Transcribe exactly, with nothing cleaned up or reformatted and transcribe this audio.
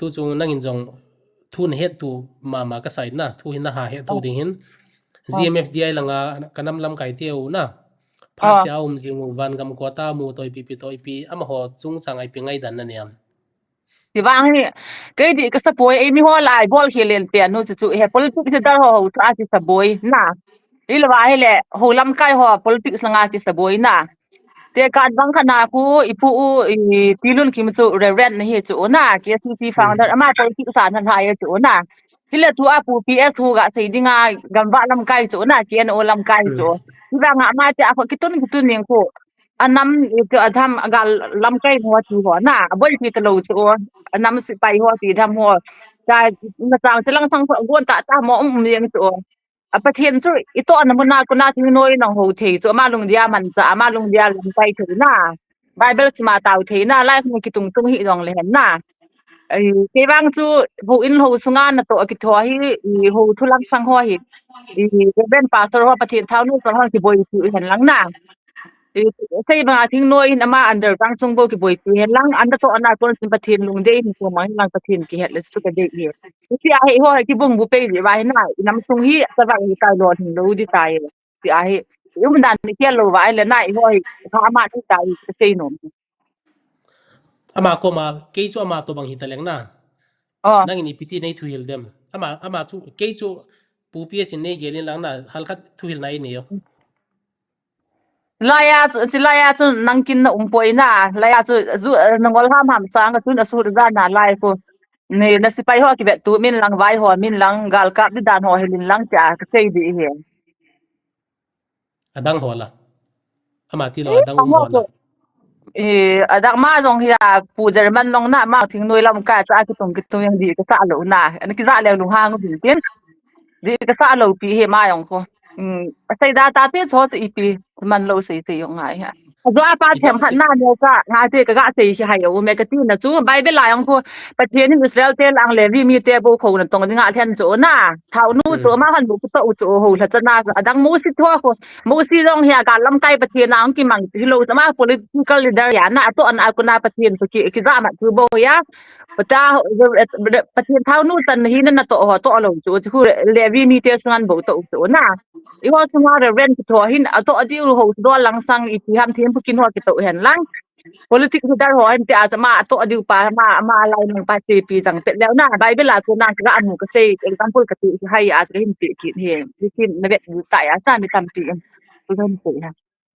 Tuchung nangin jong thu nahet tu mama kasai na, thu hin naha het tu ding hin. G M F D I langa kanam lamkai teu na. Phasia um jing u vangam kota mu toipi pi toipi amaho chungchang a ipi ngaidan nanei am? Ti vang hi, kei di kasa poi, ei mi ho lai bol hi len pen nu chu chu he politics dar ho ho chu a kisa boi na. Ila va hi le ho lamkai ho politics langa kisa boi na. Te kan vang khana khu ipu u i Tilun Kim chu Reverend na hi chu na, K C C founder ama politics a na ha ye chu na. Hile tu a pu P S hu ga sei dinga gamva lamkai chu na, K N O lamkai chu. Hi vang ama te a kho kitun kitun ning khu. Anam i chu adham agal lamkai ho ti ho na, aboi ti talo chu. Anam sipai ho ti dham ho. Ka na chang chilang thang kho gon ta ta mo um ning chu. A Pathen chu itoh na muna kuna thingnoi nang ho thei chu, ama lungdia man cha, ama lungdia lamkai thei na. Bible sima tau thei na, life ni kitung tung hi dong le hen na. Ei, kei vang chu ho in ho sunga natoh a kitho hi, i ho thu lang sang ho hi. I Reverend Pastor ho Pathen thao nu sang ho kiboi tu hen lang na. I sei banga thingnoi in ama under vang chung bou kiboi tu hen lang, under toh ana kon sin Pathen lungdei in ko mang lang Pathen kihet le chu ka dei hi. Ti a hi ho hi kibung bu pei di va hi na, i nam sung hi sa va hi kai lo hin lo di tai. Ti a hi, um dan ni kia lo va le na i ho hi, ka ama ni tai, ka sei nom. Ama koma, kei chu ama toh bang hi ta leng na. Oh. Nangin ipi ti nei thuhil dem. Ama, ama chu, kei chu, pu P S in nei gelin lang na, halkhat thuhil na i nei o. Laiya, si laiya chu nang kin na um poi na, laiya chu, zu, eh, nangol ham ham sang, chu na su da na lai ko. Ni, na sipai ho kivet tu min lang, vai ho min lang, gal kap di dan ho hilin lang tia, ka sei di hi. Adang ho la. Ama ti lo adang um ho la. Eh, adang ma jong hi a pu German long na ma thingnoi lamkai cha kitung kitung yang di ka sa lo na. Ani ki za le lung hang u bin tin. Di ka sa lo pi hi ma jong ko. Um, asei da ta te cho chu ipi man lo sei sei jong ngai ha. Ajo apa them khat na ne ka ngai te ka ga sei hi hai u me ka ti na chu Bible la jong ko Pathen in Israel te lang Levi mi te bou kho na tong dinga thlen chu na. Thao nu chu ama han bu ku to u chu ho la cha na adang mu si tho ko. Mosi jong hi a gal lamkai Pathen a hung kimang chu hilou chu ama political leader ya na atoh na a kona Pathen chu ki, kijamat chu bou ya. Pata, Pathen thao nu chan hi na natoh ho toh lou chu, chu khu Levi mite sungan bou toh chu na. Eiho sunga Reverend kitho hin atoh diu ho chu dol lang sang ipi ham thempu kin ho kitoh hen lang. Politics leader ho hin tia chu ama atoh diu pa ama, ama lai nang pa chepi jang pet leu na. Bible a chu na ka amu ka sei example ka ti hai a chu hin ti kit hi. Ni kin na vet ta ya sa mi tampi in. Chu hin sei ha.